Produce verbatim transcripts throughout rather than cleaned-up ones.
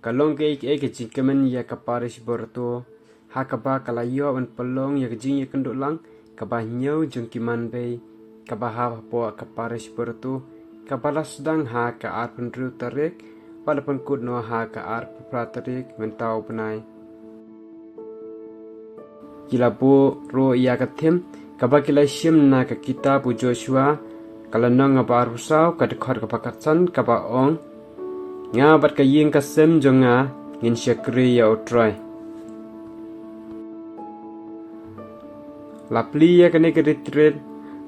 Ka long kaei kaei ka jingkmen ïa ka parish baroh to, ha kaba ka la ïoh ban pynlong ïa ka jingïakynduh lang kaba hynñiew jong ki manbei kaba hap hapoh ka parish baroh to, kaba la sdang ha ka arphew hynriew tarik bad la pynkut noh ha ka arphew phra tarik mynta u bnai. Ki la buh ruh ïa ka thim kaba ki la shim na ka kitab u Joshua, ka lynnong kaba arphew saw, ka dkhot kaba khatsan, kaba ong: Nga bad ka ïing ka sem jong nga ngin shakri ïa U Trai. La plie ïa kane ka retreat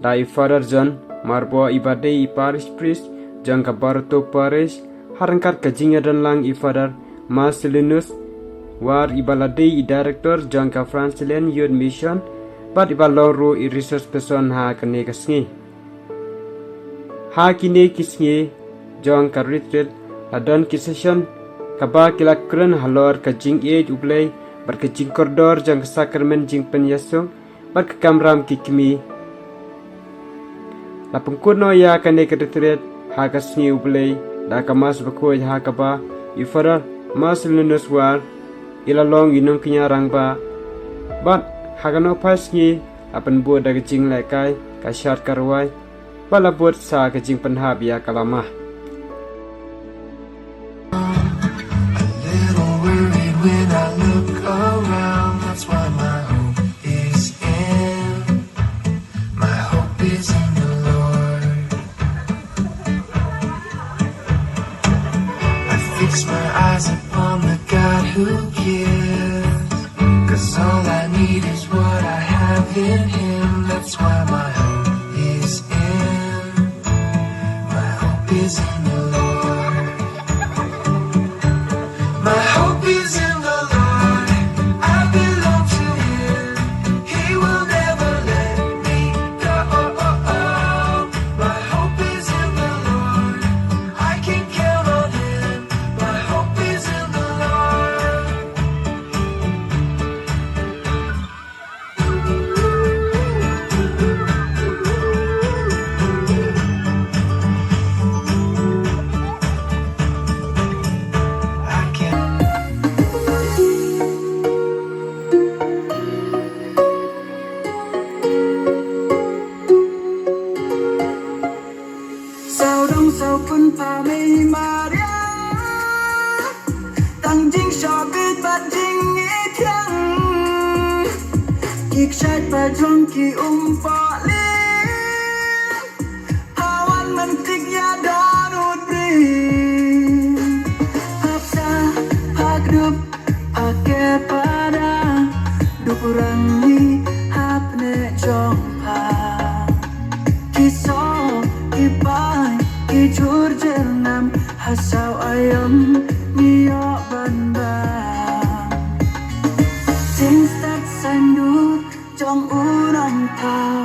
da i Father John Marbo, iba dei i parish priest jong ka Baroto Parish, ha ryngkat ka jingïadonlang i Father Marcellinus War, iba la dei i director jong ka Franciscan Youth Mission, bad iba long ruh i resource person ha kane ka sngi. Ha kine ki sngi jong ka retreat la don ki session kaba ki la kren halor ka jingïeit U Blei bad ka jingkordor jong ka sakramen jingpynïasuk bad ka kamram ki kmie. La pynkut noh ïa kane ka retreat ha ka sngi U Blei da ka Mass bakhuid, ha kaba i Father Marcellinus War i la long i nongkñia rangbah, bad ha ka nohphai sngi la pynbud da ka jinglehkai, ka shad ka rwai, bad la bud sa ka jingpynhap ïa ka lama. A little worried when I look around. That's why my hope is in, my hope is in the Lord. I fix my eyes upon the God who gives. 'Cause all I need is what I have in Him. That's why my hope is in, my hope is in the Lord. My hope is in the Lord. I belong to Him. He will never let me go. My hope is in the Lord. I can count on Him. My hope is in the Lord. Saw dong saw pun pa mei Maria, tang jingshakri bad jingithiang. Ki kshai pa jong ki um pali, hawan man tik ïa don u bri. Hap sa, hap dup, hap ke pada, dup rang ni hap ne jong pha. Ki so, ki pai, ki jur jernam, ha saw aïom ngi ïoh ban bam. Jingstad saiñdur jong u nongthaw.